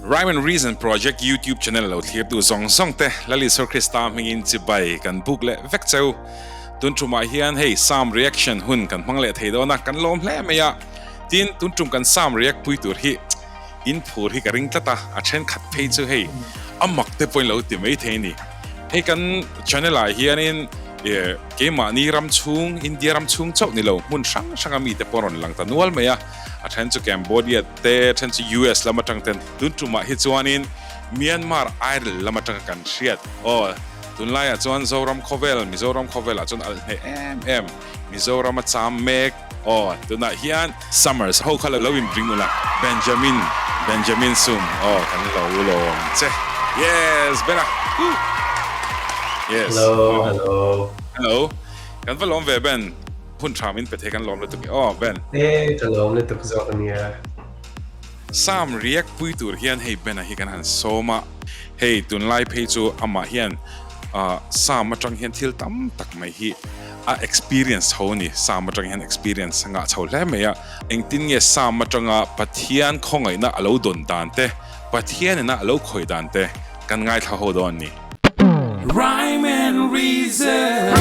Rhyme and Reason Project YouTube channel lo thlirtu zawng zawng te Lal Isua Krista hmingin chibai kan buk leh vek cheu. Tun tumah hian hei Psalm reaction hun kan hmang leh thei dawn a, kan lawm hle mai a. Tin, tun tum kan Psalm react pui tur hi in phur hi ka ring tlat a, a thenkhat phei chu hei a mak te pawhin lo ti mai thei a ni. Hei kan channel ah hianin keimahni ram chhung, India ram chhung chauh ni lo, hmun hrang hranga mite pawh rawn lang ta nual mai a, a then chu Cambodia te, a then chu US lam atang ten, tun tumah hi chuanin Myanmar Idol lam atanga kan hriat aw, tunlaiah chuan Zoram khawvel, Mizoram khawvelah chuan alh hneh em em, Mizoram a cham mek aw, tunah hian Summers ho kha lo inring ula, Benjamin, Benjamin Sum aw kan lo lawm che, yes Bena woo yes Hello, hello. Hello, kan va lawm ve Ben. Hun tha min pe thei kan lawm lutuk e aw Ben. E ka lawm lutuk zawk ania. Sam react pui tur hian hei Ben-a hi kan han sawm a, hei tunlai phei chu amah hian Sam atang hian thil tam tak mai hi a experience chho a ni, Sam atang hian experience a ngah chho hle mai a, engtin nge Sam atanga Pathian khawngaihna a lo dawn dan te, Pathian ina a lo khawih dan te kan ngaithla ho dawn a ni. Rhyme and reason.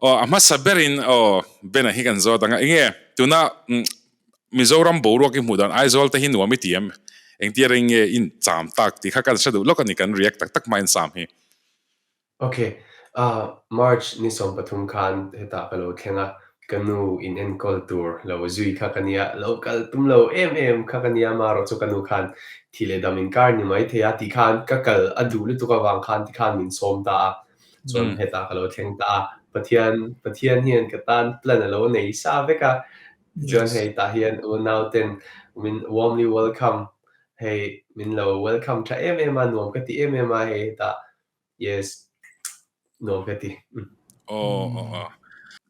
Aw a hmasa berin aw Bena hi kan zawt ang a, enge tuna Mizoram boruak i hmuh dan Aizawl te hi nuam i ti em? Engtia reng nge in cham tak tih kha kan hre duh lawk a ni kan react tak tak hmain Sam hi. Ok, ah March ni 13 khan hetah ka lo thleng a, ka nu in enkawl tur lo zui kha ka nia, lo kal tum lo em em kha ka nia, amaherawh chu ka nu khan thi leh dam inkar ni mai thei a tih khan ka kal a duh lutuk avang khan tikhan min sawm ta a, chuan hetah ka lo thleng ta a, Pathian Pathian hian ka tan plan a lo nei sa vek a, tichuan hei tah hian unau ten min warmly welcome hei min lo welcome tha em em a, nuam ka ti em em a hei hetah Yes. Nuam ka ti. Aw aw aw.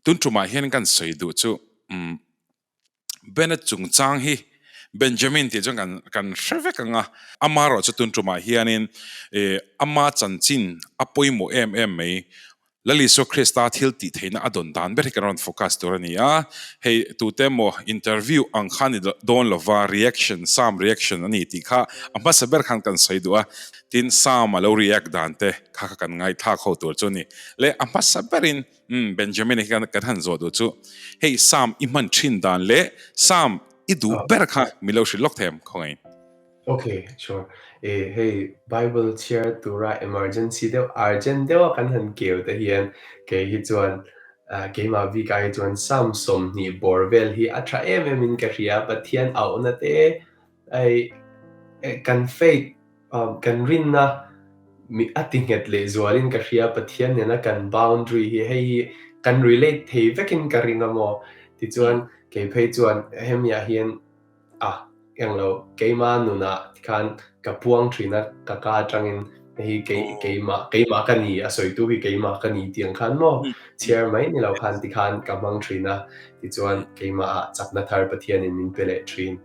Tun tumah hian kan sawi duh chu umm Bena chungchang hi Benjamin tih chuan kan kan hre vek ang a, amaherawh chu tun tumah hianin eh ama chanchin a pawimawh em em mai. Lal Isua Krista thil tih theihna a dawn dan ber hi kan rawn focus tur a ni a, hei tute emaw interview ang kha ni dawn lova reaction, Psalm reaction a ni tih kha a hmasa ber khan kan sawi duh a, tin Psalm a lo react dan te kha kha kan ngaihthlak ho tur chu a ni. Le a hmasa berin umm Benjamin-a hi kan han zawh duh chu hei Psalm i hman thin dan leh Psalm i duh ber kha min lo hrilh lawk thei ang khawngaih. Ok, sure. E, hei Bible chhiar tura emergency deuh, urgent deuha kan han keu te hian kei hi chuan keimah bikah hi chuan Psalm 20 bawr vel hi a tha em em in ka hria, Pathian auhna te hei kan faith kan rinna a ti nghet leh zualin ka hria, Pathian nena kan boundary hi hei hi kan relate thei vekin ka ring a maw? Tichuan kei phei chuan hemiah hian A, englo, keima nunah tikhan ka puang thin a, ka ka atangin hei kei keimah keimah ka ni, a sawitu hi keimah ka ni tih ang khan maw chhiar mai ni lo khan tikhan ka hmang thin a, tichuan keimahah chakna thar Pathianin min pe leh thin.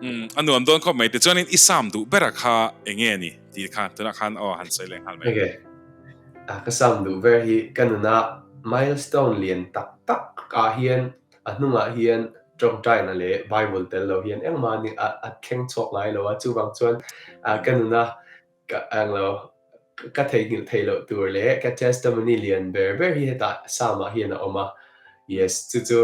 Umm, a nuam dawn khawp mai. Tichuanin i sam duh bera kha eng nge ni tih kha tunah khan aw han sawi leh nghal mai. Ok, a ka sam duh ber hi ka nuna milestone lian tak tak ah hian A hnungah hian tawngtaina leh Bible tel lo hian engmah ni a a thleng chhuak ngai lo a, chuvang chuan ka nuna ka englo ka theihnghilh theih loh tur leh ka testimony lian ber ber hi hetah Psalm ah hian a awm a, yes chu chu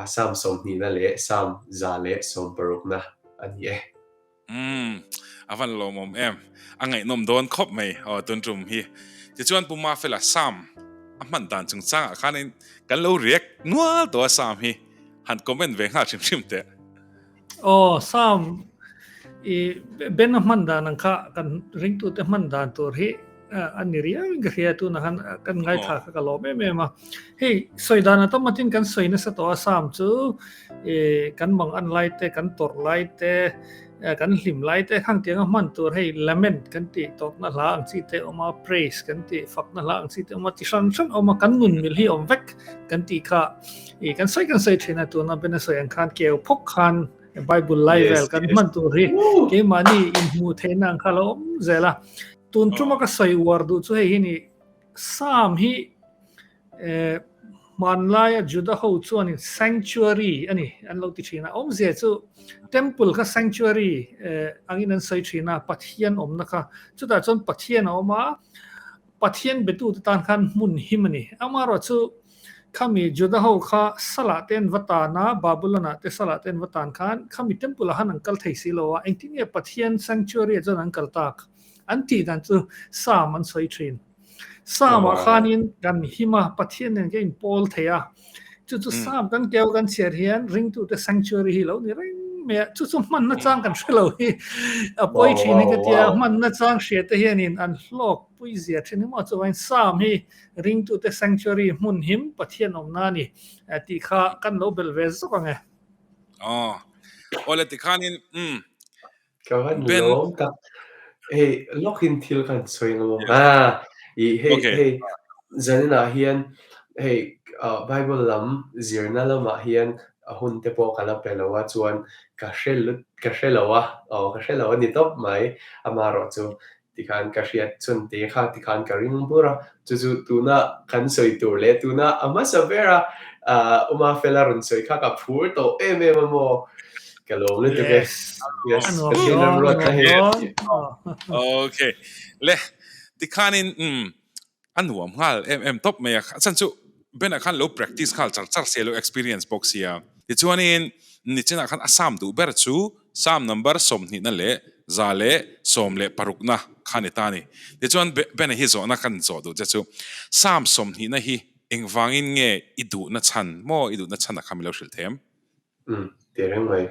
Psalm 20na leh Psalm 160na a ni e. Umm, a van lawmawm em. A ngaihnawm dawn khawp mai aw tun tum hi. Tichuan Pu Mafela Sam a hman dan chungchangah khanin kan lo react nual tawh a Sam hi han comment ve nghal hrim hrim teh. Aw Sam i Ben a hman dan ang kha kan ringtute hman dan tur hi a ni riau in ka hria tunah khan kan ngaithla kha ka lawm em em a. Hei sawi dan a tam atin kan sawi nasa tawh a Sam chu i kan mang an lai te kan tawrh lai te kan hlim lai te khang tianga hman tur hei lament kan tih tawpna hla ang chi te awm a praise kan tih fakna hla ang chi te awm a ti hran hran awm a kan nun mil hi awm vek kan tih kha i kan sawi kan sawi thin a tuna bena sawi ang khan keu phawk khan Bible lai vel kan hman tur hi keimahni inhmuh theihna ang kha lo awm zel a tun tuma ka sawi uar duh chu hei hi ni Sam hi. Hmanlaia Juda ho chuanin sanctuary a ni an lo ti thin a, awmzia chu temple kha sanctuary angin an sawi thin a, Pathian awmna kha. Chutah chuan Pathian a awm a, Pathian betute tan khan hmun him a ni. Amaherawhchu khami Juda ho kha salah te an va tan a, Babylon-ah te salah te an va tan khan khami temple-ah khan an kal thei si lo a, engtin nge Pathian sanctuary-ah chuan an kal tak? An tih dan chu Psalm an sawi thin. Psalm-ah khanin kan him a, Pathian nen kan inpawl thei a. Chu chu Psalm kan keu kan chhiar hian ringtute sanctuary hi lo ni reng mai a. Chu chu hmanna chang kan hre lo hi a pawi thin hi ka tia. Hmanna chang hriate hianin an hlawk pui zia thin emaw chuvain Psalm hi ringtute sanctuary hmun him Pathian awmna a ni tih kha kan lo belh ve zawk ang e. Aw, awle tikhanin umm Ka van lawm tak. Hei lawkin thil kan sawi ang maw? Ah, i hei hei zaninah hian hei Bible lam zirna lamah hian a hun te pawh ka la pe lo a chuan ka hre lut ka hre lo a, aw ka hre lo a ni tawp mai. Amaherawh chu Tikhan ka hriat chhun te kha tikhan ka ring bur a, chu chu tuna kan sawi tur leh tuna a hmasa bera Uma Fela rawn sawi kha ka phur tawh em em a maw? Ka lawm lutuk e. Yes, Pathian ram ruat na hi. Okay. Le, tikhanin um a nuam nghal em em tawp mai a, a chhan chu Ben-ah khan lo practice nghal char char sia, lo experience bawk sia. Tichuanin nichinah khan a Psalm duh ber chu Psalm number 20na leh 116na kha ni ta a ni. Tichuan Ben-a hi zawhna kan zawh duh che chu Psalm 20na hi engvangin nge i duhna chhan maw i duhna chhan a kha min lo hrilh thei em? Umm, ti reng mai.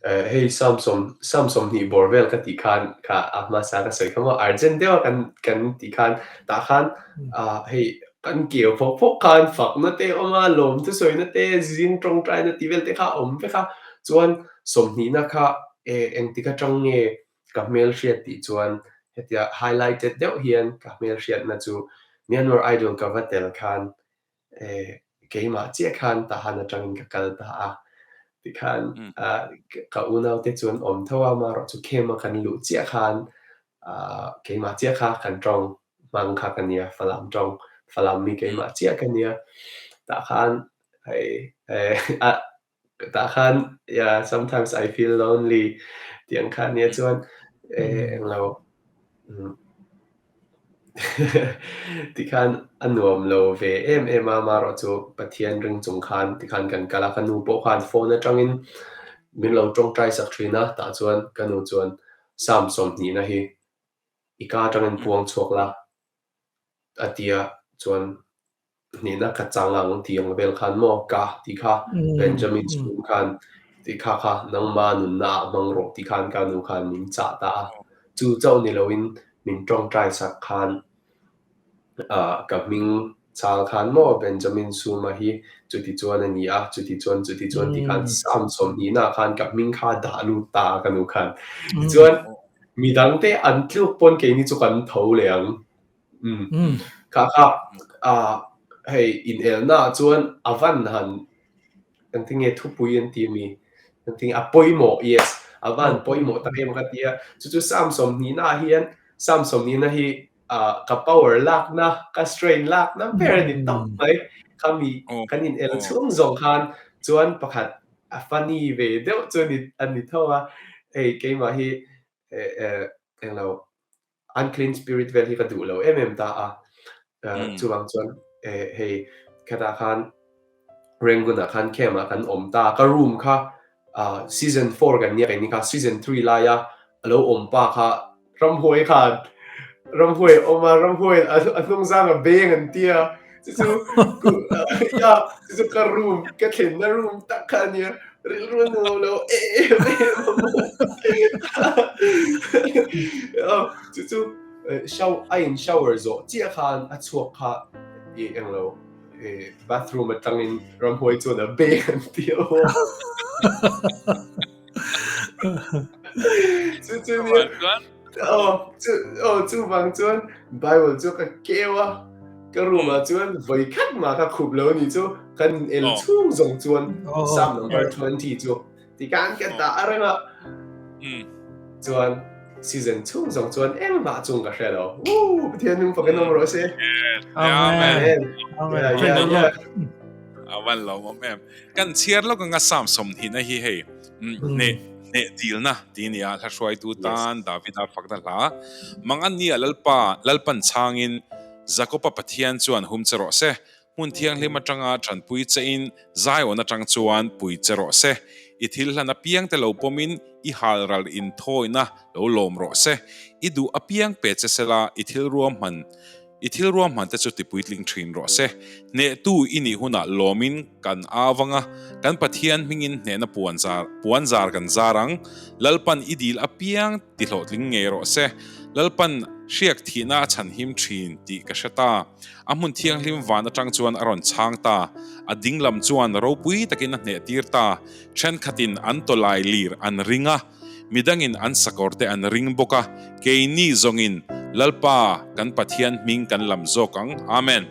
Eh, hei Psalm sawm, Psalm 20 bawr vel ka tih khan kha a hmasa ka sawi kha maw, urgent deuha kan kan tih khan tah khan ah hei kan keu phawk phawk khan fakna te a awm a, lawm thusawina te, zing tawngtaina tih vel te kha a awm vek a, chuan sawmhnihna kha eh engtik atang nge ka hmelhriat tih chuan hetia highlighted deuh hian ka hmelhriatna chu Myanmar Idol ka va tel khan eh keimah chiah khan tahan atangin ka kal ta a, tikhan ah ka unaute chuan awm tho a, amaherawh chu camp a kan luh chiah khan ah keimah chiah kha kan tawng hmang kha ka nia, Falam tawng, Falam mi keimah chiah ka nia, tah khan hei eh ah Tah khan yeah sometimes I feel lonely tih ang kha ania chuan eh englo umm tikhan a nuam lo ve em em a amaherawh chu Pathian ring chung khan tikhan kan kal a ka nu pawh khan phone atangin min lo tawngtai sak thin a tah chuan ka nu chuan Psalm 20 na hi i ka atangin puang chhuak la a tia chuan hnehna ka chang ang tih ang vel khan maw ka tih kha Benjamin chhung khan tih kha kha nangma nunna ah hmang rawh tih khan ka nu khan min chah ta a, chu chauh ni loin min tawngtai sak khan ah ka hming chal khan maw Benjamin Suma hi chuti chuan a ni a, chuti chuan chuti chuan tih khan Psalm 20 ah khan ka hming kha dah lut ta a ka nu khan. Tichuan midangte an tluk pawn keini chu kan tho leh ang. Umm. Kha kha ah hei inelna ah chuan a van han engtin nge thupui an ti ami engtin a pawimawh yes a van pawimawh tak em ka ti a chu chu Psalm 20 ah hian Psalm 20 hi ah ka power lakna ka strain lakna ber a ni tawp mai khami kan inel chhung zawng khan chuan pakhat a funny ve deuh chu a ni a ni tho a hei keimah hi eh eh englo unclean spirit vel hi ka duh lo em em ta a chuvang chuan hei khatah khan Rangoon ah khan camp ah kan awm ta ka room kha season 4 kan nia keini kha season 3 laia alo awm pa kha ramhuai khan ramhuai awm a ramhuai a hnung zang a beng an tia chu chu ya chu chu ka room ka thlenna room tak kha ania rilru nuam lo em em a chu chu shower a in shower zawh chiah khan a chhuak kha i englo bathroom atangin ramhuai chuan a beng an ti a chu chu nia aw chu aw chuvang chuan bible chu ka keu a ka room ah chuan vawi khat mah ka khup lo ni chu kan el chhung zawng chuan psalm number 20 chu tikhan ka dah a reng a chuan season chhung zawng chuan engmah chung ka hre lo woo pathian nung fakin awm rawh se amen amen yeah yeah yeah. Avan lo mom em. Kan chhiar lawk anga Psalm 20 na hi hei hneh hneh dilna ti nia hla hruaitu tan Davida fakna hla. Mangan ni a Lalpa Lalpan chhangin Jakoba Pathian chuan hum che rawh se. Hmun thianghlim atanga tanpui che in Zion atang chuan pui che rawh se. I thil hlan apiang te lo pawmin i hal ral in thawina lo lawm rawh se. I duh apiang pe che sela i thil ruahman I thil ruahman te chu tipuitling thin rawh se. Hnehtu i nih hunah lawmin kan au ang a, kan Pathian hmingin hnehna puan zar puan zar kan zar ang. Lalpan i dil apiang ti hlawhtling ngei rawh se. Lalpan hriak thihna a chhanhim thin tih ka hre ta. A hmun thianghlim van atang chuan a rawn chhang ta. A ding lam chuan ropui takin a hnehtir ta. Thenkhatin an tawlai lir an ring a. Midangin an sakawrte an ring bawk a, keini zawngin Lalpa kan Pathian hming kan lam zawk ang. Amen.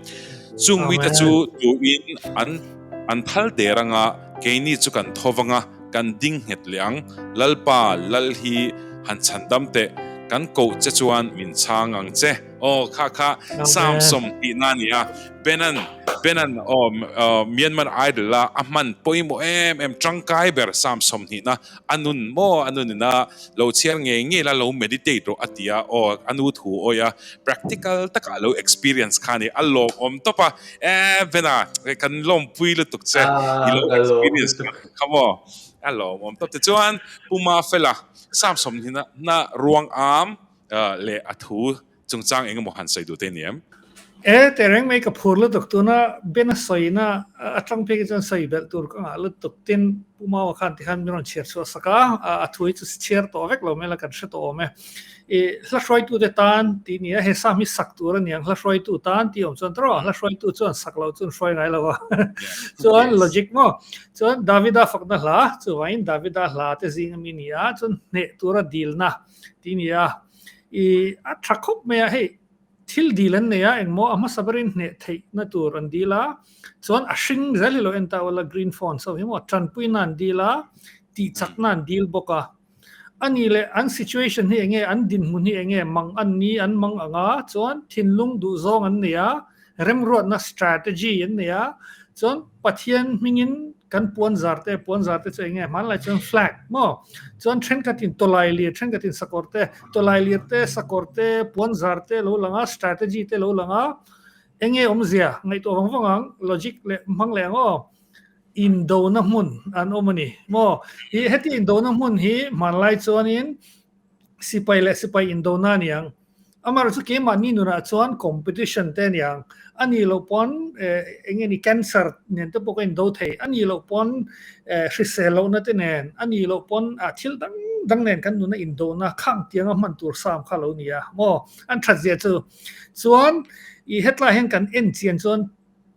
Chung mite chu tuin an an thal der anga, keini chu kan tho vang a, kan ding nghet leh ang. Lalpa, Lal hi han chhandam teh, kan koh che chuan min chhang ang che. Aw, kha kha Psalm 20 a ni a. Benan, Benan aw Myanmar Idol a a hman pawimawh em em tangkai ber Psalm 20 na A nun maw a nun ina lo chhiar ngei ngei la lo meditate rawh a ti a, aw a nu thu awi a, practical takah lo experience kha a ni, a lawmawm tawp a, e Bena kan lawmpui lutuk che i lo experience kha maw, a lawmawm tawp tichuan Pu Mafela Psalm 20 na ruang am leh a thu Chungchang eng emaw han sawi duh te ni em? E, tehreng mai ka phur lutuk tuna Ben a sawina atang phei khi chuan sawi belh tur ka ngah lutuk tin Pu Maua khan tikhan min rawn chhiar chhuah sak a, a thu hi chu chhiar tawh vek lo mai la kan hre tawh awm e. I hla hruaitute tan tih ni a, he sam hi sak tur a niang hla hruaitu tan tih awm chuan tawrh a, hla hruaitu chuan sak loh chuan hruai ngai lo a. Chuan logic maw? Chuan Davida fakna hla, chuvangin Davida hla te zing ami ni a, chuan hneh tura dilna tih ni a. I a tha khawp mai a, hei thil dil an nei a, engmaw a hmasa berin hneh theihna tur an dil a, chuan a hring zel hi lo en ta ula green phone so hi maw tanpuina an dil a, tihchakna an dil bawk a. Ani leh an situation hi enge an dinhmun hi enge mang an ni an mang ang a, chuan thinlung duhzawng an nei a, Remruatna strategy an nei a, chuan Pathian hmingin kan puan zar te, puan zar te chu eng nge hmanlai chuan flag maw? Chuan thenkhatin tawlai lir, thenkhatin sakawr te, tawlai lir te, sakawr te, puan zar te lo lang a, strategy te lo lang a, eng nge awmzia ngaihtuah vang vang ang, logic leh hmang leh ang aw. Indona hmun an awm a ni maw? Hi heti indona hmun hi hmanlai chuanin sipai leh sipai indona a ni ang. Amaherawhchu chu keimahni nunah chuan competition te aniang, a nih loh pawn eng nge ni cancer nen te pawh ka indo thei, a nih loh pawn hrisel lohna te nen, a nih loh pawn thil dang dang nen kan nuna indona khang tianga hman tur sam kha lo ni a maw? An that zia chu. Chuan i hetlai hian kan en chian chuan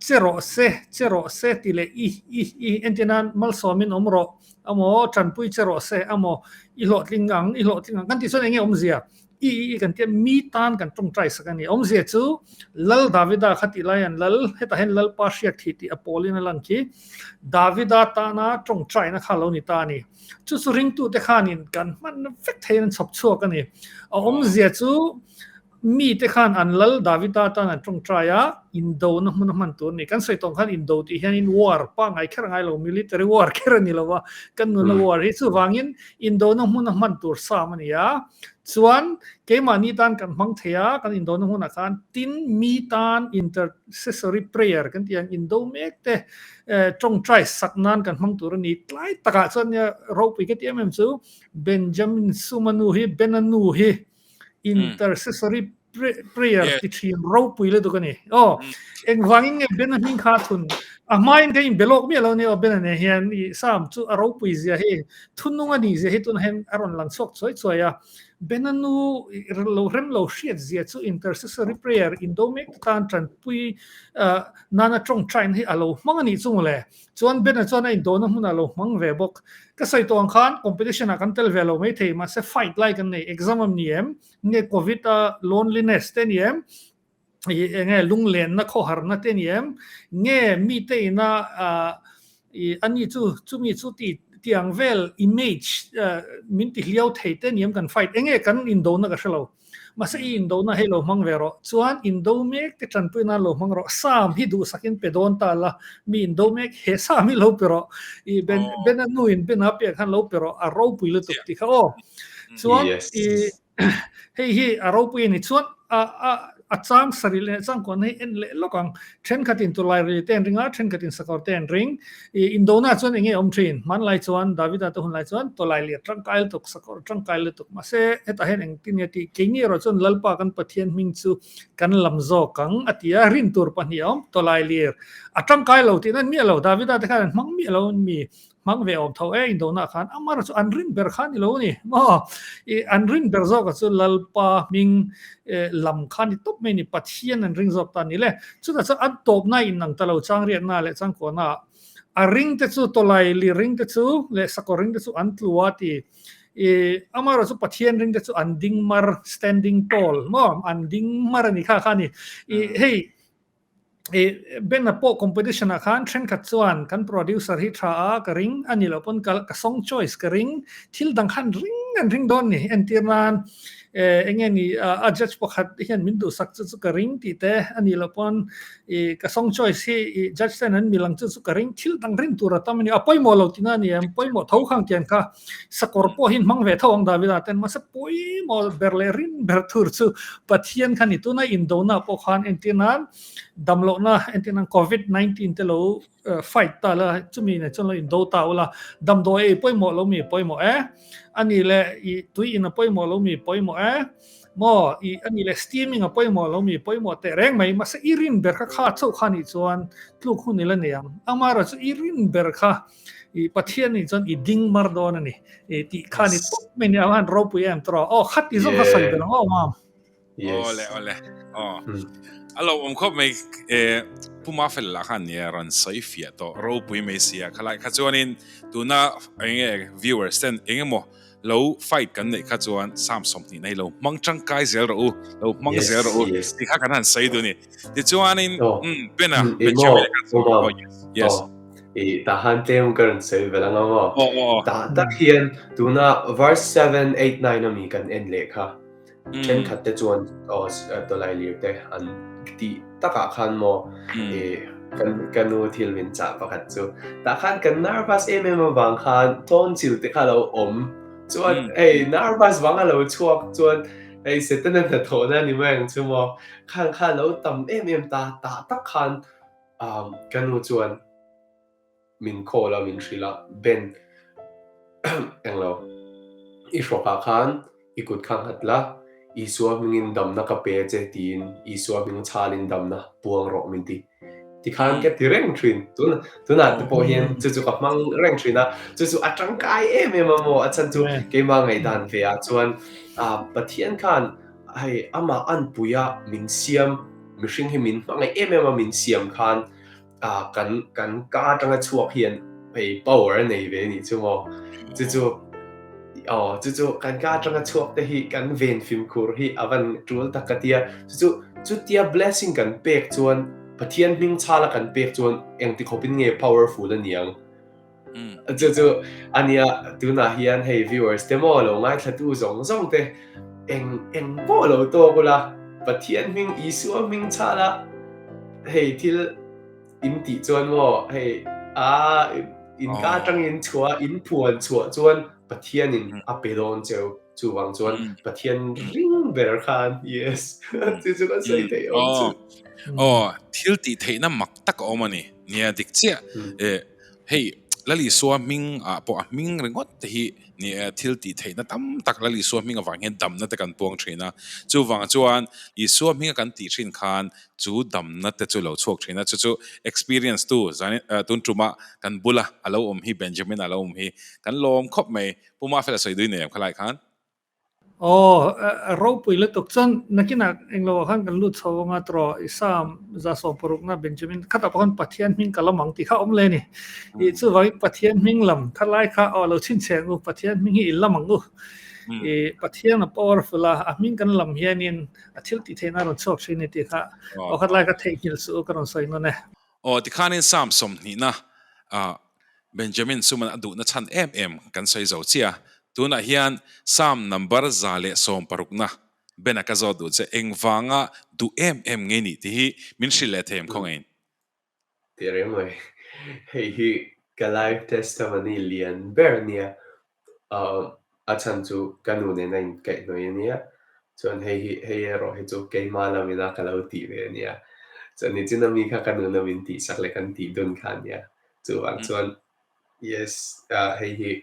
Che rawh se, che rawh se ti leh i, i, i, entir nan malsawmin awm rawh amaw, tanpui che rawh se amaw, i hlawhtling ang, i hlawhtling ang kan tih chuan eng nge awmzia? I, i, i kan tia mi tan kan tawngtai sak a ni. Awmzia chu Lal Davida kha tih lai an Lal, hetah hian Lalpa hriak thih tih a pawlin a lan khi Davida tana tawngtaina kha a lo ni ta a ni. Chu chu ringtute khanin kan hman vek theiin an chhawp chhuak a ni. A awmzia chu Mite khan an lal Davida tan an tawngtai a, indona hmun a hman tur a ni. Kan sawi tawng khan indo tih hianin war pangngai kher a ngai lo, military war kher a ni lo a, kan nuna war hi. Chuvangin indona hmun a hman tur sam a ni a. Chuan keimahni tan kan hmang thei a, kan indona hmunah khan tin mi tan intercessory prayer kan tih ang indo mek te tawngtai sak nan kan hmang tur a ni. Tlai takah chuan nia ropui ka ti em em chu Benjamin Suma nu hi, Bena nu hi, intercessory prayer ti thin ropui lutuk a ni. Aw, engvangin nge Bena hming kha thun a hmain ka inbe lawk miah lo ni aw Bena nen hian i Sam chu a ropui zia hi thunung a nih zia hi tunah hian a rawn lang chhuak chuai chuai a. Bena nu lo rem lo hriat zia chu intercessory prayer indo mek te tan tanpui nana tawngtaina hi a lo hmang a nih chu mawle. Chuan Bena chuan a indawhna hmunah lo hmang ve bawk. Ka sawi tawh ang khan competition ah kan tel ve lo maithei mahse fight lai kan nei exam am ni em? Nge covid a loneliness te ni em? I enge lunglenna khawharna te ni em? Nge mite ina ah i ani chu chumi chu ti tiang vel image min ti hliau thei te niam kan fight enge kan indona ka hrelo mahse i indona hei lo hmang ve rawh chuan indo mek te tanpui nan lo hmang rawh Sam hi duhsakin pe dawn ta la mi indo mek he Sam hi lo pe rawh i ben bena nu in bena pek khan lo pe rawh a ropui lutuk tih kha aw chuan i Hei hi a ropui a ni chuan a a a chang sarih leh changkuan hei en leh lawk ang. Thenkhatin tulairili te an ring a, thenkhatin sakawr te an ring. I indona chuan eng nge awm thin? Hmanlai chuan Davida te hunlai chuan tulaili a tangkai lutuk, sakawr a tangkai lutuk. Mahse hetah hian engtin nge tih keini erawh chuan Lalpa kan Pathian hming chu kan lam zawk ang a ti a, rin tur pahnih a awm. Tolailir a tangkai lo tihna an miah lo. Davida te khan an hmang miah lo an mi. Hmang ve awm tho e indona khan amar chu an rin ber kha ni lo ni maw i an rin ber zawk a chu Lalpa hming lam kha ni tawp mai ni Pathian an ring zawk ta ni le chutah chuan an tawpna in ang ta lo changriatna leh changkuahna a ring te chu tawlai li ring te chu leh sakawr ring te chu an tlu a ti i amarawh chu Pathian ring te chu an ding mar standing tall maw an ding mar a ni kha kha ni i hei I Ben-a pawh competition ah khan thenkhat chuan kan producer hi tha a ka ring a ni loh pawn ka ka song choice ka ring thil dang khan ring an ring dawn ni entir nan eh eng nge ni a judge pakhat hian min duhsak chu chu ka ring tih te a ni loh pawn i ka song choice hi i judge ten an mil ang chu chu ka ring thil dang rin tur a tam a ni a pawimawh lo tihna a ni em pawimawh tho khang tiang kha sakawr pawh hi hmang ve tho ang Davida ten mahse pawimawh ber leh rin ber tur chu Pathian kha ni tuna indona pawh khan entir nan damlohna entir nan covid 19 te lo fight ta la chumi nen chuan lo indo ta ula damdawi ei pawimawh lo mi pawimawh e ani leh i tui in a pawimawh lo mi pawimawh e maw i ani leh steaming a pawimawh lo mi pawimawh teh reng mai mahse i rin ber kha kha chauh kha nih chuan tluk hun ila nei ang amaherawhchu i rin ber kha I Pathian nih chuan i ding mar dawn a ni. I tih khan i tawp mai ni a han ropui em tawh. Aw khat ti zawng kha sawi ber ang aw mam. Yes. Ole ole. Aw. A lo awm khawp mai e Puma fel lah khan nia rawn sawi fiah tawh ropui mai sia khalai kha chuanin tuna enge viewers ten engemaw lo fight kan neih kha chuan Psalm 20 na hi lo hmang tangkai zel rawh u lo hmang zel rawh u ti kha kan han sawi duh ni tichuanin Bena Benjamin yes yes I tahan tlem ka rawn sawi vel anga maw tah tak hian tuna verse 7 8 9 ami kan en leh kha thenkhat te chuan aw tawlai lir te an tih takah khan maw i kan ka nu thil min chah pakhat chu tah khan kan nervous em em avang khan tonsil te kha lo awm chuan hei nervous vang a lo chhuak chuan hei Setana hnathawhna ni mai ang chu maw khang kha lo tam em em ta tah tak khan ka nu chuan Min call a, min hrilh a, Ben, englo, i hrawkah khan i kut kha nghat la, Isua hmingin damna ka pe che tiin Isua hming chhalin damna puang rawh min ti. Tikhan ka ti reng thin, tun tunah te pawh hian chu chu ka hmang reng thin a, chu chu a tangkai em em a maw, a chhan chu keimah ngaihdan ve ah chuan Pathian khan hei amah anpuia min siam, mihring hi min hmangaih em em a min siam khan Ah, kan kan ka atanga chhuak hian hei power a nei ve anih chu maw. Chu chu aw chu chu kan ka atanga chhuak te hi kan ven fimkhur hi a van tul tak ka tia. Chu chu chutia blessing kan pek chuan Pathian hming chhala kan pek chuan engti khawpin nge powerful a niang. Chu chu ania tunah hian hei viewers te maw lo ngaithlatu zawng zawng te eng eng pawh lo tawk ula Pathian hming Isua hming chhala hei thil in tih chuan maw hei a in ka atangin chhuah in phuan chhuah chuan Pathianin a pe dawn cheu chuvang chuan Pathian ring ber khan yes chu chu kan sawi theih awm chu. Aw thil tih theihna mak tak a awm a ni nia dik chiah e. Hei, Lal Isua hming ah pawh a hming ringawt te hi ni e, thil tih theihna tam tak Lal Isua hming avang hian damna te kan puang thin a. Chuvang chuan Isua hminga kan tih thin khan chu damna te chu lo chhuak thin a, chu chu experience tu zan tun tuma kan bula a lo awm hi Benjamin a lo awm hi kan lawm khawp mai. Pu Mafela sawi dui nei em khalai khan? Aw, a ropui lutuk chuan nakinah englo ah khan kan lut chho anga tawh i Sam 160 na Benjamin khatah pawh khan Pathian hming ka lam ang tih kha a awm le ni. I chuvangin Pathian hming lam kha lai kha aw lo chhinchhe ang u, Pathian hming hi i lam ang u. I Pathian a powerful a, a hming kan lam hianin a thil tih theihna a rawn chhuak thin a ni tih kha aw khat lai kha theihnghilh suh u ka rawn sawi nawn e. Aw tikhanin Sam 20 na ah. Benjamin Suman a duhna chhan em em kan sawi zo chiah a, tunah hian Psalm number 116na Ben-a ka zawt duh che, engvanga duh em em nge nih tih hi min hrilh leh thei em khawngaihin? Tih reng mai. Hei hi ka life testimony lian ber a nia. A chhan chu ka nu nen a inkaihhnawih a nia. Chuan hei hi hei erawh hi chu keimah lamina ka lo tih ve a nia. Chuan nichina mi kha ka nuna min tihsak leh kan tih dun kha a nia. Chuvang chuan yes hei hi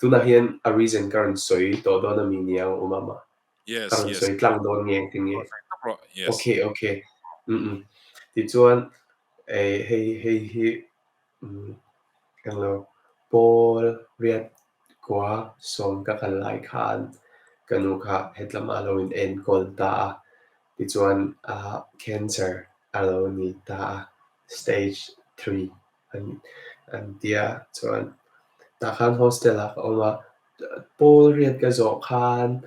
tunah hian a reason ka rawn sawi tawh dawn a mi nia u mama. Ka rawn sawi tlang dawn nge engtin nge? Okay okay umm tichuan hei hei hi Englo, Paul riat kua sawm ka kal lai khan ka nu kha hetlamah a lo in enkawl ta a, tichuan cancer a lo ni ta a, stage 3 an an tia chuan tah khan hostel ah ka awm a, Paul riat ka zawh khan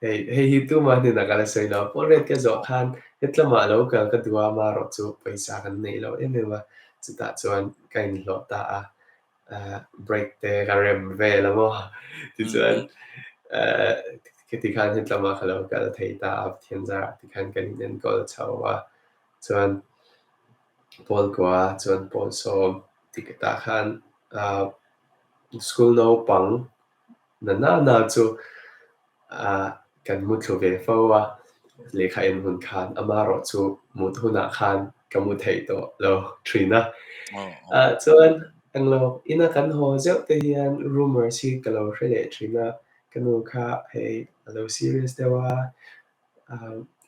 hei hei hi tumah hnenah ka la sawi lo, Paul riat ka zawh khan hetlamah lo kal ka duh a, amaherawh chu pawisa kan neih loh em em a, chutah chuan ka inhlawh ta a, break te ka rem vel a maw tichuan khiti khan hetlamah ka lo kal thei ta a, Pathian zarah tikhan kan inenkawl chho a, chuan Paul kua chuan Paul sawm tikah khan School naupang na na na chu kan mu thlu ve fo a, lehkha en hun khan amaherawh chu mut hunah khan ka mu theih tawh lo thin a. Chuan englo ina kan haw zeuh te hian rumours hi ka lo hre leh thin a, ka nu kha hei a lo serious deuh a,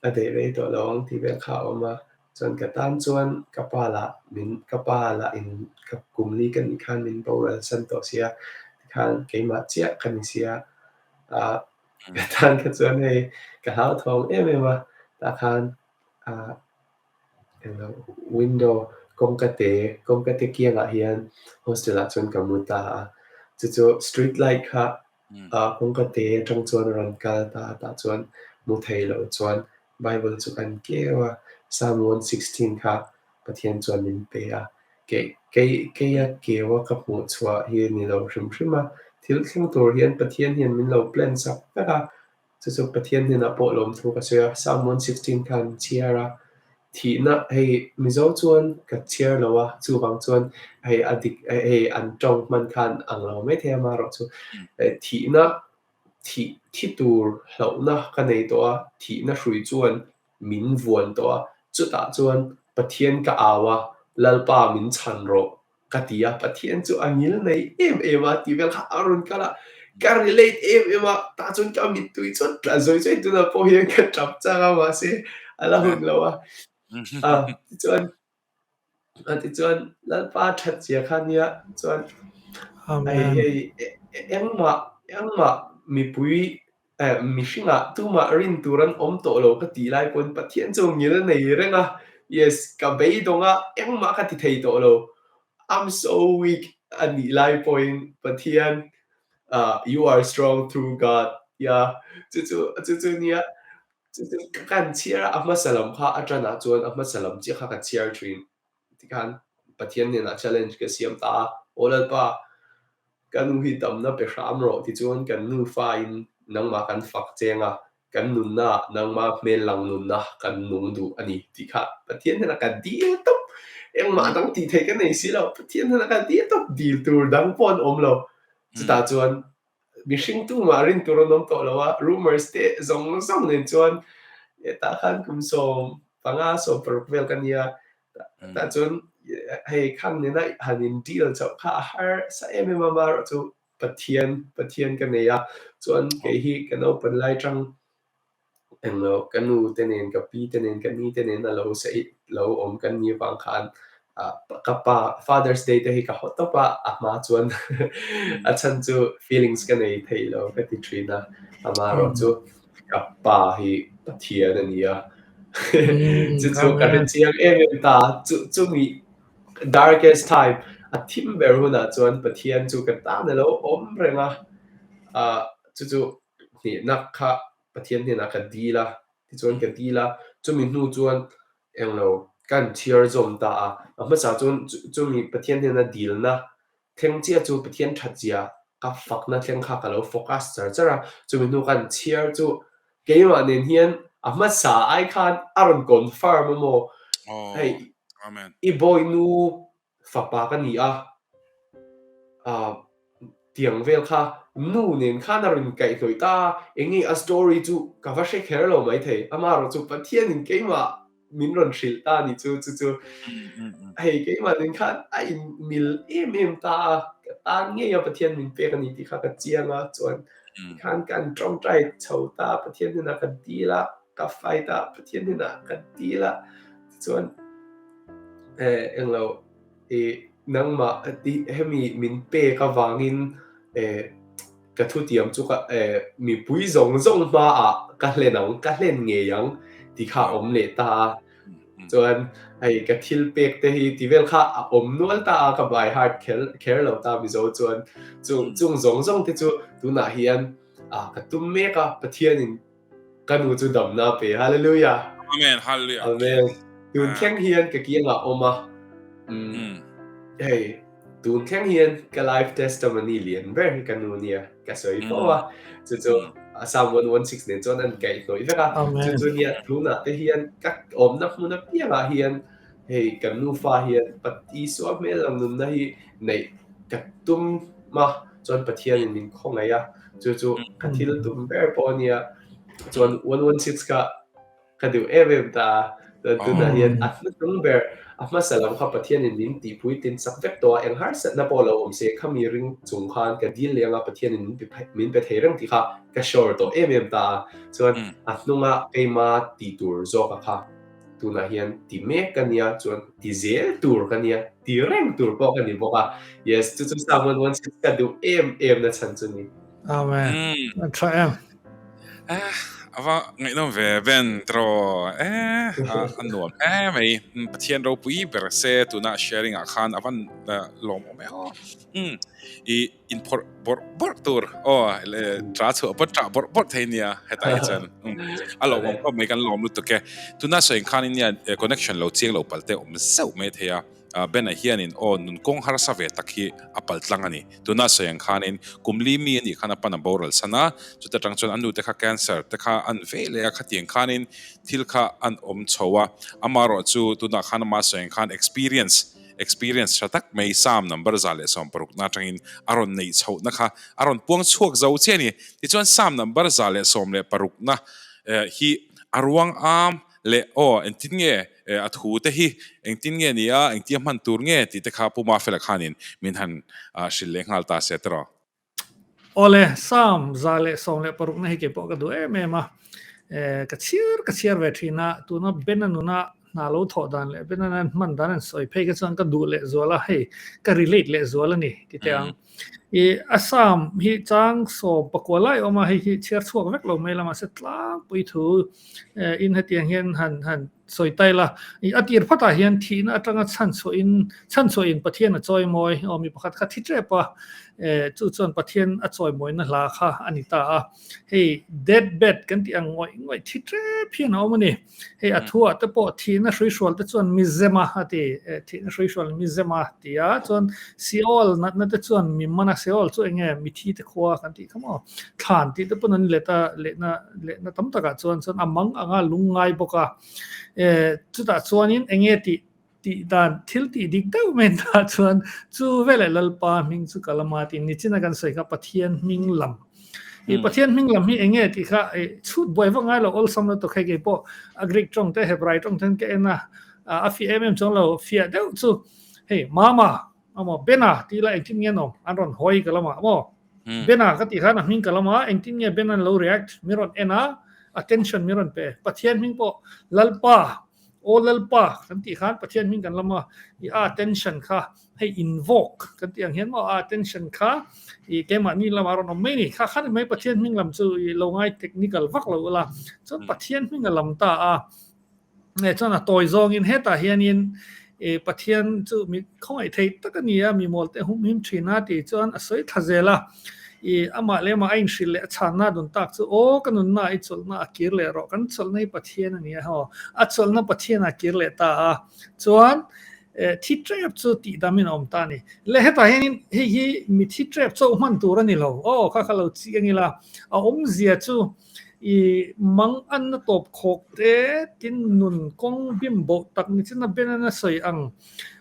a daih rei tawh lo ang tih vel kha a awm a, chuan ka tan chuan ka pa lah min ka pa lah in ka kum li ka nih khan min boral san tawh sia tikhan keimah chiah ka ni sia ah ka tan kha chuan hei ka hlauthawng em em a tah khan ah englo window kawngka te kawngka te kiangah hian hostel ah chuan ka mu ta a chu chu street light kha Kawngka te atang chuan a rawn kal ta a, tah chuan mu thei lo chuan Bible chu kan keu a, Psalm 116 kha Pathian chuan min pe a, kei kei keia keu a ka hmuh chhuah hi a ni lo hrim hrim a, thil thleng tur hian Pathian hian min lo plan sak vek a, chu chu Pathian hnenah pawh lawmthu ka sawi a, Psalm 116 khan chhiar a, Thihna hei Mizo chuan ka chhiar lo a, chuvang chuan hei a dik hei an tawng hman khan ang lo mai thei a amaherawh chu thihna thih thi tur hlauhna ka nei tawh a, thihna hrui chuan min vuan tawh a, chutah chuan Pathian ka au a, Lalpa min chhan rawh ka ti a, Pathian chu a ngil nei em em a tih vel kha a rawn kal a, ka relate em em a, tah chuan ka mittui chuan tla zawi zawi tunah pawh hian ka tap chang a mahse a la hun lo a, a tichuan a tichuan Lalpa that zia kha nia chuan hei hei engmah engmah mipui Mihringah tumah rin tur an awm tawh lo ka tih lai pawn Pathian chu ngil nei reng a, yes, ka beidawng a, engmah ka ti thei tawh lo, I'm so weak a nih lai pawhin Pathian you are strong through God tia chu chu chu chu nia chu chu ka kan chhiar a, a hmasa lam kha a tanah chuan a hmasa lam chiah kha ka chhiar thin tikhan Pathian hnenah challenge ka siam ta a, Aw Lalpa Ka nu hi damna pe hram rawh tichuan kan nufa in nangmah kan fak cheng a, kan nunna ah nangmah hmel lang nunna kan nung duh a ni tih kha Pathian hnenah ka dil tawp. Engmah dang tih theih ka nei si lo, Pathian hnenah ka dil tawp, dil tur dang pawh an awm lo. Chutah chuan mihring tumah rin tur an awm tawh lo a, rumours te zawng zawng nen chuan tah khan kum 15, 16 vel ka nia, Tah chuan hei khang nena han in deal chauh kha a har sa em em a, amaherawh chu Pathian Pathian ka nei a, chuan kei hi ka naupan lai tang englo ka nu te nen ka pi te nen ka ni te nen a lo saih lo awm kan ni avang khan ah ka pa Father's Day te hi ka haw tawp a, a hma chuan a chhan chu feelings ka nei thei lo ka ti thin a, amaherawh chu Ka pa hi Pathian a ni a, chu chu ka hre chiang em em ta, chu chumi darkest time a thim ber hunah chuan Pathian chu ka tan a lo awm reng a, ah chu chu hnehna kha Pathian hnenah ka dil a, tichuan ka dil a, chumi hnu chuan englo ka han chhiar zawm ta a, a hmasa chuan chumi Pathian hnena dilna. Thleng chiah chu Pathian that zia ka fakna thleng kha ka lo focus char char a, chumi hnu khan chhiar chu keimah nen hian a hmasa ai khan a rawn confirm a maw? Hei i bawihnu fapa ka ni a, ah tiang vel kha nu nen khan a rawn kaihhnawih ta a, enge a story chu ka va hre kher lo maithei, amaherawh chu Pathianin keimah min rawn hrilh ta a ni chu chu chu hei keimah nen khan a in mil em em ta a ka tan ngei a Pathian min pek a ni tih kha ka chiang a chuan tikhan kan tawngtai chho ta Pathian hnenah ka dil a ka fight a Pathian hnenah ka dil a tichuan eh englo i nangmah hemi min pek avangin eh Ka thutiam chu ka mipui zawng zawng hmaah ka hlen ang, ka hlen ngei ang tih kha a awm leh ta a. Chuan hei ka thil pek te hi ti vel kha a awm nual ta a, ka by heart kher kher lo ta Mizo chuan. Chung chung zawng zawng te chu tunah hian ka tum mek a, Pathianin Ka nu chu damna a pe. Hallelujah. Amen. Hallelujah. Amen. Tun thleng hian ka kiangah awm a. Mm. Hei, tun thleng hian ka life testimony lian ber hi ka nu nia. Ka sawi fo a. Chu chu Psalm 116 nen chuan an kaih hnawih vek a. Chu chu nia tunah te hian ka awmna hmun apiangah hian hei kan nufa hian Isua hmel ang nunna hi neih ka tum a, chuan Pathianin min khawngaih a, chu chu ka thil tum ber pawh a nia. Chuan 116 kha ka duh em em ta a, chuan tunah hian a hnuhnung ber, a hmasa lam kha Pathianin min tihpui tin chak vek tawh a, eng harsatna pawh lo awm se, khami ring chung khan ka dil leng a, Pathianin min pe thei reng tih kha ka sure tawh em em ta a, chuan a hnunga keima tih tur zawka kha Tunah hian ti mek ka nia chuan ti zel tur ka nia, ti reng tur pawh ka ni bawk a. Yes, chu chu Psalm 116 ka duh em em na chhan chu ni. Amen. A tha em. Eh, ava ngaihnawm ve Ben tiraw eh a nuam hle mai. Pathian ropui ber se tuna sharing ah khan avan lawmawm e aw. I inphawrh bawrh bawrh tur aw tra chhuah pawn ṭah bawrh bawrh thei nia hetah hi chuan a lawm awm khawp mai kan lawm lutuk e tuna sawi khan in nia connection lo chiang lo pal te awm zeuh mai thei a Ben-a hianin aw nun kawng harsa ve tak hi a pal tlang a ni tuna sawi ang khanin kum li mi anih khan a pan a boral san a chuta tang chuan a nu te kha cancer te kha an veh leh a khatiang khanin thil kha an awm chho a amaherawh chu tunah khan ama sawi ang khan experience Experience tha tak mai Psalm number 160 na atangin a rawn neih chhohna kha a rawn puang chhuak zo chiah a ni. Tichuan Psalm number 116 na hi a ruang am leh aw engtin nge a thu te hi engtin nge ni a, engtia hman tur nge tih te kha Pu Mafela khanin min han hrilh leh nghal ta se tiraw. Awle, Psalm 116 na hi keipawh ka duh em em a, ka chhiar ka chhiar ve thin a, tuna Bena nuna hna lo thawh dan leh Bena nan hman dan an sawi phei kha chuan ka duh leh zual a, hei ka relate leh zual a ni ti teh ang. I a Psalm hi chang 14 lai a awm a, hei hi chhiar chhuak vek lo mai la mahse tlangpui thu in hetiang hian han han Sawi tai la, i a tir phatah hian thihna atanga chhanchhuahin chhanchhuahin Pathian a chawimawi, aw mi pakhat kha thi tep a, eh chu chuan Pathian a chawimawina hla kha a ni ta a. Hei death bed kan tih ang ngawih ngawih thi tep hian a awm a ni. Hei a thuah te pawh thihna hruihrual te chuan mi zem a a ti, eh thihna hruihrual mi zem a ti a, chuan Seol natna te chuan mi man a, Seol chu eng nge mithi te khua kan tih kha maw, thlan tih te pawn an let a, lehna lehna tam takah chuan chuan a mang anga lungngai bawk a eh chutah chuanin enge tih tih dan thil tih dik deuh mai ta chuan chu veleh Lalpa hming chu ka lama tih nichina kan sawi kha Pathian hming lam i Pathian hming lam hi enge tih kha eh chhut buai vak ngai lo awlsam lutuk hei keipawh a Greek tawng te Hebrai tawng ten ka en a a fiah em em chuang lo fiah deuh chu hei Mama amaw Bena tih lah engtin nge an awm an rawn hawi ka lamah maw Bena ka tih khan a hming ka lam a, engtin nge Ben an lo react mi rawn en a, attention mi rawn pe. Pathian hming pawh Lalpa, Aw Lalpa kan tih khan Pathian hming kan lam a, i a attention kha hei invoke kan tih ang hian maw a attention kha i keimahni lamah rawn awm mai ni. Kha khan mai Pathian hming lam chu i lo ngai technical vak lo ula, chuan Pathian hming a lam ta a. Nge chuan a tawi zawngin hetah hianin i Pathian chu mi khawngaih thei tak a ni a, mi mawl te hum him thin a tih chuan a sawi thla zel a. I amah leh amah a inhrilh leh a chhanna dun tak chu aw ka nunna i chawlhna a kir leh rawh, kan chawlhna hi Pathian a ni a haw, a chawlhna Pathian a kir leh ta a. Chuan. Thi tep chu tih damin a awm ta a ni. Le hetah hianin hei hi mi thi tep chauh hman tur a ni lo. Aw kha kha lo chiang ila a awmzia chu i mang anna tawp khawk te tin nun kawng bim boh tak ni chin a ben a na sawi ang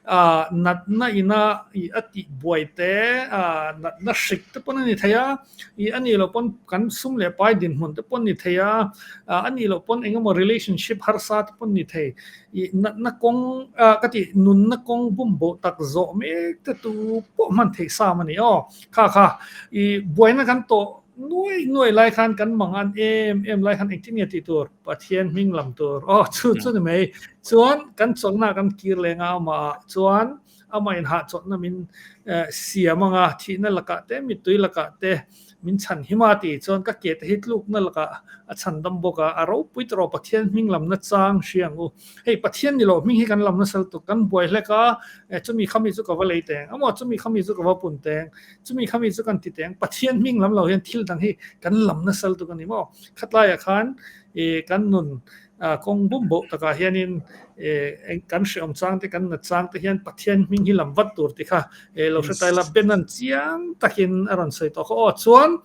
ah natna ina i a tih buai te ah natna hrik te pawn a ni thei a i a nih loh pawn kan sum leh pai dinhmun te pawn ni thei a ah a nih loh pawn eng emaw relationship harsa te pawn ni thei. I natna kawng ka tih nunna kawng bum boh tak zawh mek te tu pawh hman theih sam a ni aw. Kha kha i buaina kan tawh nuai nuai lai khan kan mang an em em lai khan engtin nge tih tur Pathian hming lam tur aw chu chu ni mai. Chuan kan chawlhna kan kir leng a amah chuan amah inhahchawlhna min siam anga thihna lakah te mittui lakah te Min chhan him a tih chuan ka ke te hi tlukna lakah a chhan dam bawk a, a ropui tawh rawh Pathian hming lamna chang hria ang u. Hei Pathian ni loh hming hi kan lamna sal tuk, kan buai hlek a, chumi khami chu ka va lei teng, amaw chumi khami chu ka va pun teng, chumi khami chu kan ti teng, Pathian hming lam lo hian thil dang hi kan lamna sal tuk a ni maw? Khatlaiah khan kan nun Kawng bum boh takah hianin kan hreawm chang te kan nat chang te hian Pathian hming hi lam vat tur ti kha lo hre tai la Ben-a'n chiang takin a rawn sawi tawh kha aw. Chuan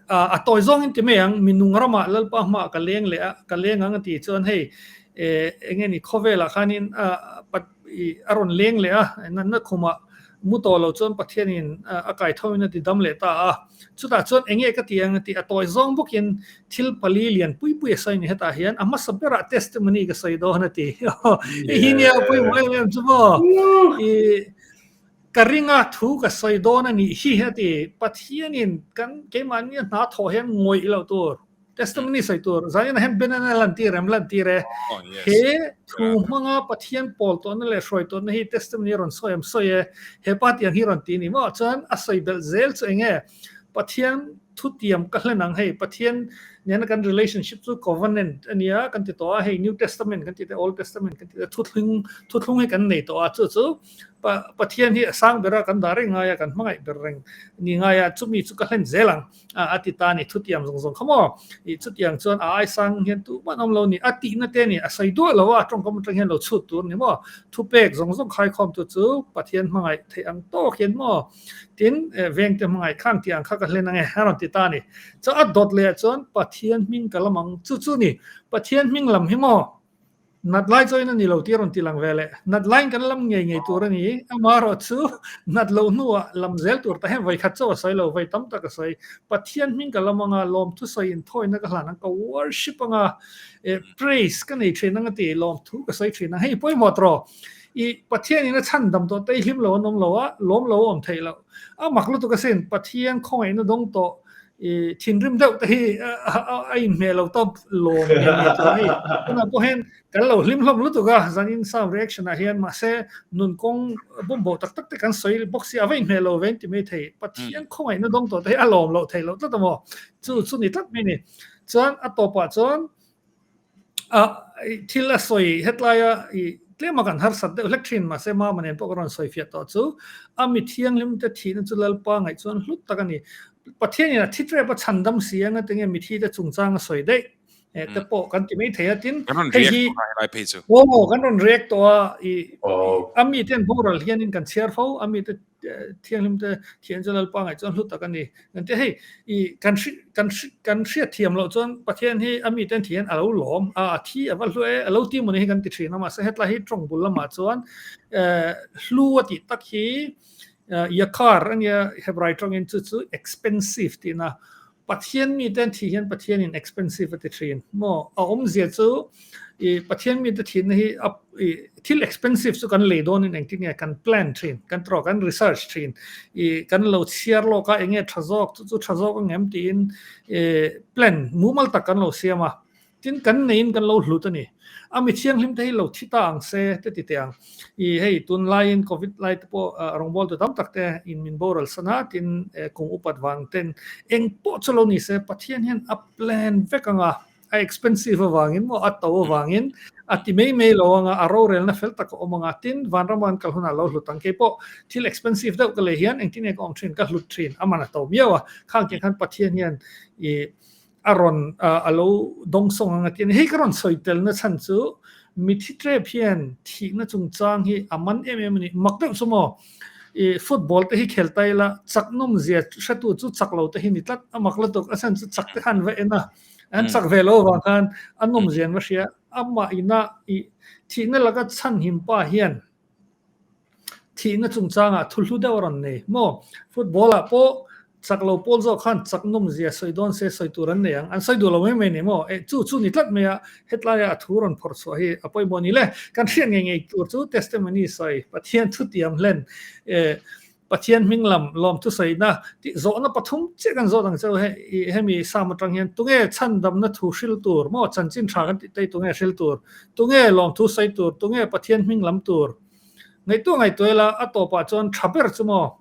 a tawi zawngin ti mai ang, minung ramah Lalpa hmaah ka leng leh a, ka leng ang a ti chuan hei eng nge ni khawvelah khanin a rawn leng leh a, natna khumah mu tawh lo chuan Pathianin a kai thoin a ti dam leh ta a. Chutah chuan eng nge ka ti ang a ti a tawi zawng bawkin thil pali lian pui pui a sawi ni hetah hian a hmasa berah testimony ka sawi dawn a ti. Hei hi nia pawimawh em em chu maw? I ka ringa thu ka sawi dawn a nih hi a ti. Pathianin kan keimahni a hna thawh hian ngawih loh tur. Testimony sawi tur zanin hian Ben a lan tir em lan tir e. He thu hmanga Pathian pawl tawhna leh hruai tawhna hi testimony a rawn sawi em sawi e. He pa tiang hi rawn ti ni maw chuan a sawi belh zel chu eng nge Pathian thutiam ka hlen ang hei Pathian nena kan relationship chu covenant a nia kan ti tawh a hei New Testament kan ti te Old Testament kan ti te thuthlung thuthlung hi kan nei tawh a chu chu Pathian hi a sang ber a kan dah reng ngai a kan hmangaih ber reng ni ngai a chumi chu ka hlen zel ang. A ti ta a ni, thutiang zawng zawng kha maw? Ih, chutiang chuan a aisang hian tu man awm lo ni, a tihna te ni, a sawi duah lo a, tawngkam atang hian lo chhut tur ni maw? Thupek zawng zawng khaikhawm tu chu Pathian hmangaih theih ang tawk hian maw? Tin, vengte hmangaih khang tih ang kha ka hlen ang e, a rawn ti ta a ni. Chuan a dawt leh ah chuan Pathian hming ka lam ang, chu chu ni, Pathian hming lam hi maw? Nat lai chuan a ni lo tih a rawn ti lang ve leh. Nat laiin kan lam ngei ngei tur a ni. Amaherawh chu nat loh hnuah lam zel tur tah hian vawi khat chauh a sawi lo, vawi tam tak a sawi. Pathian hming ka lam anga, lawmthu sawi inthawina ka hlan ang, ka worship anga, praise ka nei thin ang a ti, lawmthu ka sawi thin ang. Hei pawimawh tawh. I Pathianin a chhan dam tawh te i hlim lo an awm lo a, lawm lo a awm theih loh. A mak lutuk asin, Pathian khawngaihna dawng tawh I thinrim deuh te hi a inhmeh lo tawp lawm nge ni tur hei tunah pawh hian kan lo hlim hlawm lutuk a zanin sound reaction ah hian mahse nun kawng bawmbo tak tak te kan sawi bawk si a va inhmeh lo ve an ti mai thei Pathian khawngaihna dawng tawh te hi a lawm loh theih loh tlat a maw chu chu ni tlat mai ni chuan a tawpah chuan A thil a sawi hetlaia i tlema kan harsat deuh hlek thin mahse mama nen pawh ka rawn sawi fiah tawh chu a mi thianghlim te thihna chu Lalpa ngaih chuan hlut tak a ni. Pathianin a thi tep a chhan dam si anga tinge mithi te chungchang a sawi daih te pawh kan ti mai thei a tin hei hi aw kan rawn react tawh a i a mi ten boral hianin kan chhiar fo a mi te thianghlim te thian chu Lalpa ngaih chuan hlu tak a ni. Kan tia hei i kan hri kan hri kan hriat thiam loh chuan Pathian hi a miten thian a lo lawm a a thi a va hlu e a lo ti mawni hi kan ti thin a mahse hetlai hi tawng bul lamah chuan hlu a tih tak hi yakar a nia Hebrai tawngin chu chu expensive tihna Pathian miten thih hian Pathianin expensive a ti thin maw? A awmzia chu i Pathian mite thihna hi a i thil expensive chu kan lei dawnin engtin nge kan plan thin, kan trawh kan research thin, i kan lo chhiar lawk a enge tha zawk chu chu tha zawk ang em tiin i plan mumal tak kan lo siam a. Tin, kan neiin kan lo hlut a ni. A mi thianghlim te hi lo thi ta ang se te ti teh ang. I hei tunlaiin Covid lai te pawh rawngbawltu tam tak te in min boral san a, tin kum upat vang ten eng pawh chu lo ni se Pathian hian a plan vek ang a, a expensive avangin maw a to avangin a ti mai mai lo ang a, a rorelna fel tak a awm ang a, tin vanrama an kal hunah lo hlut ang. Keipawh thil expensive deuh ka lei hian engtin nge ka awm thin, ka hlut thin, a man a to miau a, khang tiang khan Pathian hian i a rawn a lo dawngsawng ang a ti a ni. Hei ka rawn sawi telna chhan chu Mithi trep hian thihna chungchang hi a man em em a ni. Mak deuh chu maw, i football te hi khel ta ila chak nawm zia hretu chu chak lo te hi ni tlat. A mak lutuk, a chhan chu chak te khan va en a, an chak ve lo avang khan a nawm zia an va hria. Amah ina i thihna laka chhanhim pa hian Thihna chungchangah thu hlu deuh a rawn nei maw? Football ah pawh chak lo pawl zawk khan chak nawm zia sawi dawn se sawi tur an nei ang. An sawi duh lo mai mai ni maw? Eh chu chu ni tlat mai a, hetlai ah a thu rawn phawrh chhuah hi a pawimawh ni le. Kan hriat ngei ngei tur chu testimony sawi, Pathian thu tiam hlen, eh Pathian hming lam lawmthu sawina tih zawhna pathum chiah kan zawt ang cheu he i hemi Psalm atang hian tunge chhandamna thu hril tur maw chanchin tha kan tih te hi tunge hril tur, tunge lawmthu sawi tur, tunge Pathian hming lam tur. Ngaihtuah ngaihtuah ila a tawpah chuan tha ber chu maw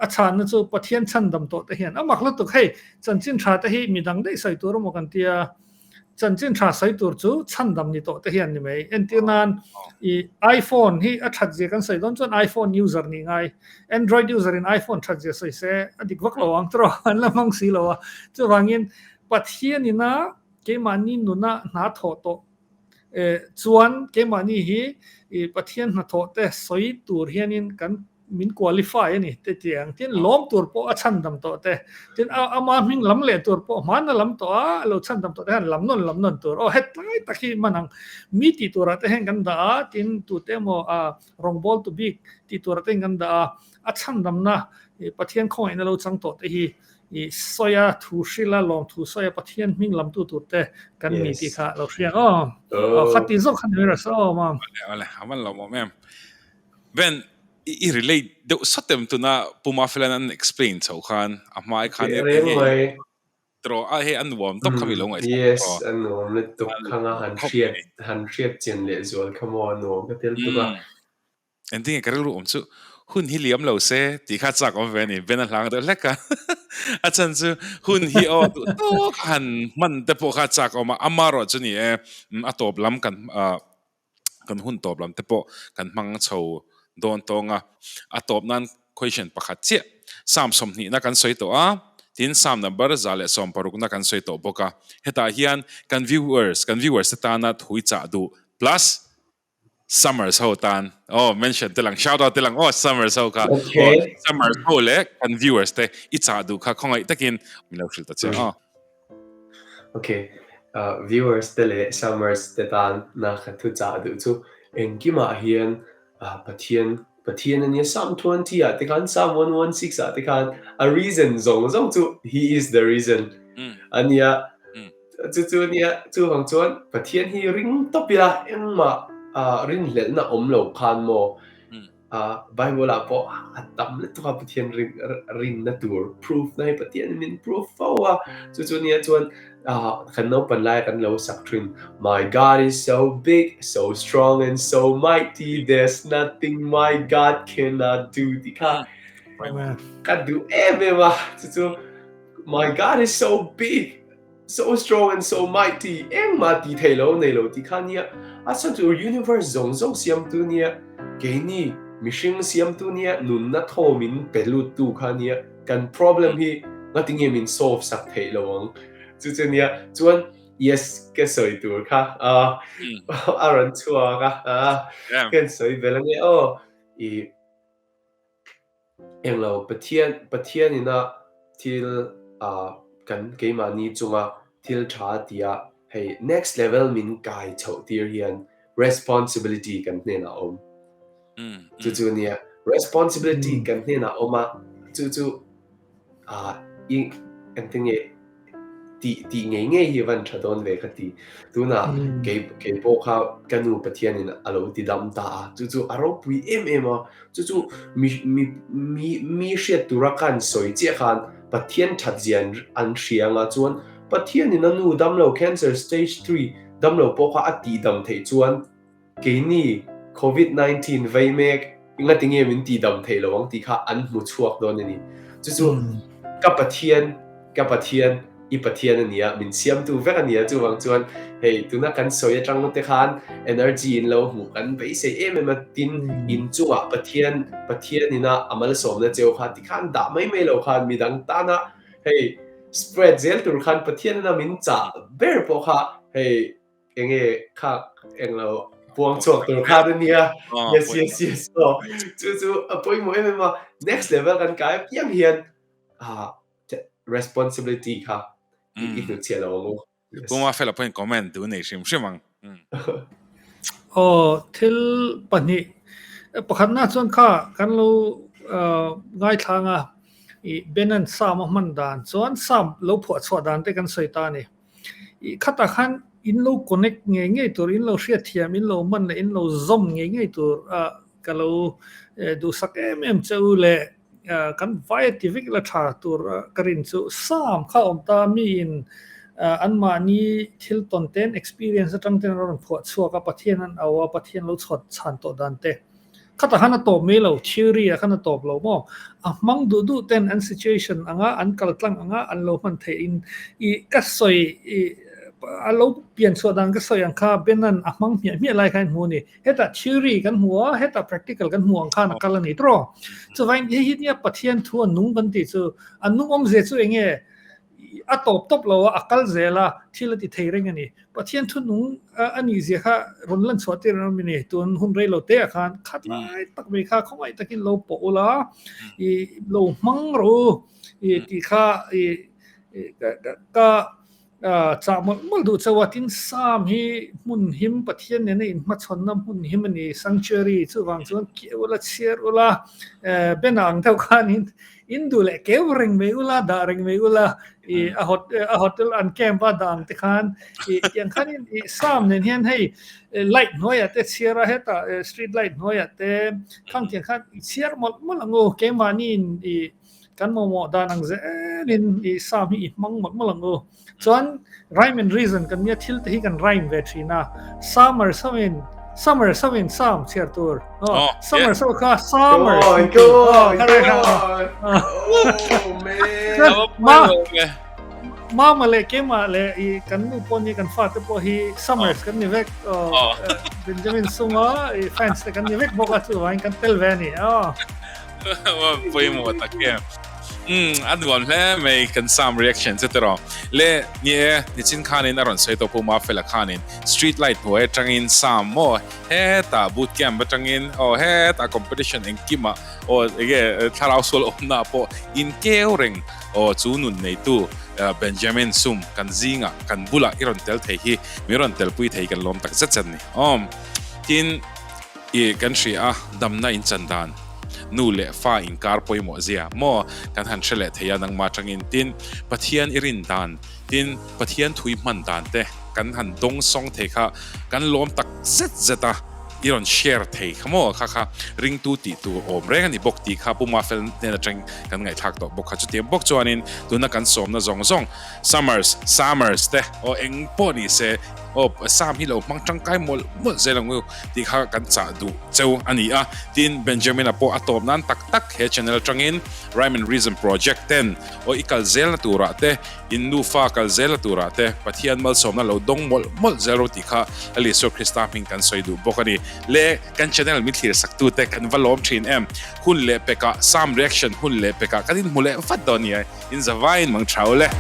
a chhanna chu Pathian chhandam tawh te hian a mak lutuk hei chanchin tha te hi midang daih sawi tur emaw kan tia Chanchin tha sawi tur chu chhandam ni tawh te hian ni mai. Entir nan i iPhone hi a that zia kan sawi dawn chuan iPhone user nih ngai. Android user in iPhone that zia sawi se a dik vak lo ang tawh an la hmang si lo a. Chuvangin Pathian ina keimahni nuna hna thawh tawh chuan keimahni hi i Pathian hnathawh te sawi tur hianin kan min qualify a ni te ti ang. Tin, lawm tur pawh a chhandam tawh te. Tin, a ama hming lam leh tur pawh hmana lam tawh a, a lo chhandam tawh te hian lam nawn lam nawn tur. Aw, hetlai tak hi hman ang. Mi tih turah te hian kan dah a, tin, tute emaw a rawngbawltu bik tih turah te hian kan dah a, a chhandamna Pathian khawngaihna lo chang tawh te hi i sawi a, thu hril a, lawm thu sawi a, Pathian hming lamtu tur te kan ni tih kha lo hria ang aw. Aw, khati zawk kha ni mai rawh se aw, Mam. Awle, awle, a van lawmawm em. Ben, i relate deuh sawt em tuna Pu Mafelan an explain chho khan a hmai khan i reng mai. Tro a hei a nuam tawp kha mi lo ngaihthla Yes, a nuam lutuk khanga han hriat han hriat chian leh zual kha maw a nuam ka tel tuk a. Engtin nge ka rilru awm chu hun hi liam lo se tih kha chak awm ve a ni. Ben a hlang deuh hlek a. A chhan chu hun hi aw duh tawk han hman te pawh kha chak awm a, amarawh chu ni e a tawp lam kan kan hun tawp lam te pawh kan hmang chho dawn tawng a, a tawp nan question pakhat chiah Psalm sawmhnihna kan sawi tawh a, tin Psalm number 160 na kan sawi tawh bawk a, hetah hian kan viewers kan viewers te tana thui chah duh plus Summers ho tan aw mention te lang shout out te lang aw Summers ho kha aw Summers ho leh kan viewers te i chah duh kha khawngaih takin min lo hrilh ta che aw. Ok, viewers te leh summers te tan na ka thu chah duh chu engkimah hian Pathian Pathian a nia Psalm 20 ah te khan Psalm 116 ah te khan a reason zawng zawng chu he is the reason a nia chu chu a nia chuvang chuan Pathian hi ring tawp ila engmah rinhlelhna awm lo khan maw Bible ah pawh a tam lutuk a Pathian rinna tur proof na hi Pathian min proof fo a chu chu nia chuan kan naupan lai kan lo sak thin My God is so big so strong and so mighty there's nothing my God cannot do tih kha ka duh em em a chu chu My God is so big So strong and so mighty, engmah ti thei lo nei lo ti kha nia, a chhan chu universe zawng zawng siamtu nia, keini mihring siamtu nia, nunna thaw min pe luttu kha nia, kan problem hi ngatinge min solve sak theih lo ang chu chu nia, chuan yes ka sawi tur kha a rawn chhuak a, ka sawi belh ange aw i. Englo, Pathian, Pathian ina thil ah kan keimahni chunga thil tha tia hei next level min kai chhoh tir hian responsibility kan hnenah a awm. Chu chu nia, responsibility kan hnenah a awm a, chu chu ah i engtin nge tih tih ngei ngei hi van tha dawn ve ka ti. Tunah kei kei pawh kha ka nu Pathianin a lo ti dam ta a, chu chu a ropui em em a, chu chu mi mi mi mi hriat tura ka an sawi chiah khan Pathian that zia an an hria anga chuan Pathianin a nu damlo cancer stage 3 damlo pawh kha a tih dam theih chuan Keini Covid 19 vei mek engatinge min tihdam theih lo ang tih kha an hmu chhuak dawn a ni. Chu chu ka Pathian, ka Pathian, i Pathian a nia, min siamtu vek a nia. Chuvang chuan hei tuna kan sawi atang te khan energy in lo hmuh kan beisei em em a, tin inchungah Pathian, Pathian ina a malsawmna cheu kha tikhan dah mai mai lo khan midang tana hei spread zel tur khan Pathian ina min chah ber pawh kha hei. Enge kha englo puang chhuak tur kha te nia. Yes, yes, yes. So, chu chu a pawimawh em em a. Next level kan kai piang hian ah responsibility kha i hnu chhiah lo ang u. Puma fela pawhin comment duh nei hrim hrim ang. Aw, thil pahnih pakhatna chuan kha kan lo ngaithla anga i Benan Sam a hman dan chuan Sam lo phuah chhuah dan te kan sawi ta a ni. I khatah khan in lo connect ngei ngei tur, in lo hriatthiam, in lo man leh in lo zawm ngei ngei tur a ka lo duhsak em em che u leh kan vai a ti vek la tha tur ka rin chu Sam kha awm ta miin anmahni thil tawn ten experience atang ten a rawn phuah chhuak a, Pathian an au a, Pathian lo chhuat chhan tawh dan te. Khatah khan a tawp mai lo, theory ah khan a tawp lo maw? A hmang duh duh ten an situation anga an kal tlang anga an lo hman theih in i ka sawi i a lo pian chhuah dan ka sawi ang kha Benan a hmang hmiah hmiah lai khan hmu a ni. Hetah theory kan hmu a, hetah practical kan hmu ang khan a kal a ni tawh. Chuvangin hei hi nia Pathian thu a nung kan tih chu a nung awmzia chu eng nge? A tawp tawp lo a, a kal zel a, thil a ti thei reng a ni. Pathian thunung a nih zia kha rawn lan chhuah tir an awm a ni. Tun hun rei lo te ah khan khat lai tak mai kha khawngaih takin lo pawh ula, i lo hmang rawh u i tih kha i ka chah mawlh mawlh duh chauh a. Tin, Sam hi hmun him Pathian nena inhmachhawnna hmun him a ni, sanctuary. Chuvang chuan keh ula, chhiar ula, Ben ang deuh khanin In duh leh keu reng mai ula, dah reng mai ula, i a hot a hotel an camp a dah ang te khan i tiang khan in i Sam nen hian hei light hnuaiah te chhiar a hetah street light hnuaiah te khang tiang khan i chhiar mawlh mawlh ang u keimahni in i kan mamawh dan ang zelin i Sam hi i hmang mawlh mawlh ang u. Chuan rhyme and reason kan nia thil te hi kan rhyme ve thin a. Summer sawin summer sawin sam chhiar tur. Oh, summer saw kha summer. Go on, go on, go on. Oh man. Ma mama le kema le i kan nu pawh ni kan fa te pawh hi summers kan ni vek. Oh, Benjamin Sunga i fans te kan ni vek bawk a chu vain kan tel ve ni. Oh. Pawimawh tak em. Umm a nuam hle mai kan sam reaction chu tiraw. Le ni e nichin khanin a rawn sawi tawh Pu Mafela khanin street light hnuai atangin sam maw hetah boot camp atangin aw hetah competition engkimah aw enge thlarau sual awmna ah pawh inkeu reng aw chu nun neitu Benjamin Sum kan zingah kan bulah i rawn tel thei hi min rawn telpui thei kan lawm tak zet zet a ni. Awm tin i kan hria a damna in chan dan. Nu leh fa inkar pawimawh zia maw kan han hre leh thei a nangmah atangin tin Pathian i rin dan tin Pathian thui hman dan te kan han dawng sawng thei kha kan lawm tak zet zet a i rawn share thei kha maw kha kha ringtu tih tur awm reng a ni bawk tih kha Pu Mafel hnen atang kan ngaihthlak tawh bawk kha chutiang bawk chuanin tuna kan sawmna zawng zawng Summers Summers te aw eng pawh ni se aw Sam hi lo hmang tangkai mawlh mawlh zel ang u tih kha kan chah duh cheu a ni a. Tin, Benjamin-a pawh a tawp nan tak tak he channel atangin Rhyme and Reason Project ten aw i kal zelna turah te, in nufa kal zelna turah te Pathian malsawmna lo dawng mawlh mawlh zel ro tih kha Lal Isua Krista hming kan sawi duh bawk a ni. Le kan channel min thlir saktute kan va lawm thin em? Hun leh pekah Sam Reaction hun leh pekah kan inhmu leh vat dawn nia. In zavaiin mang thau le.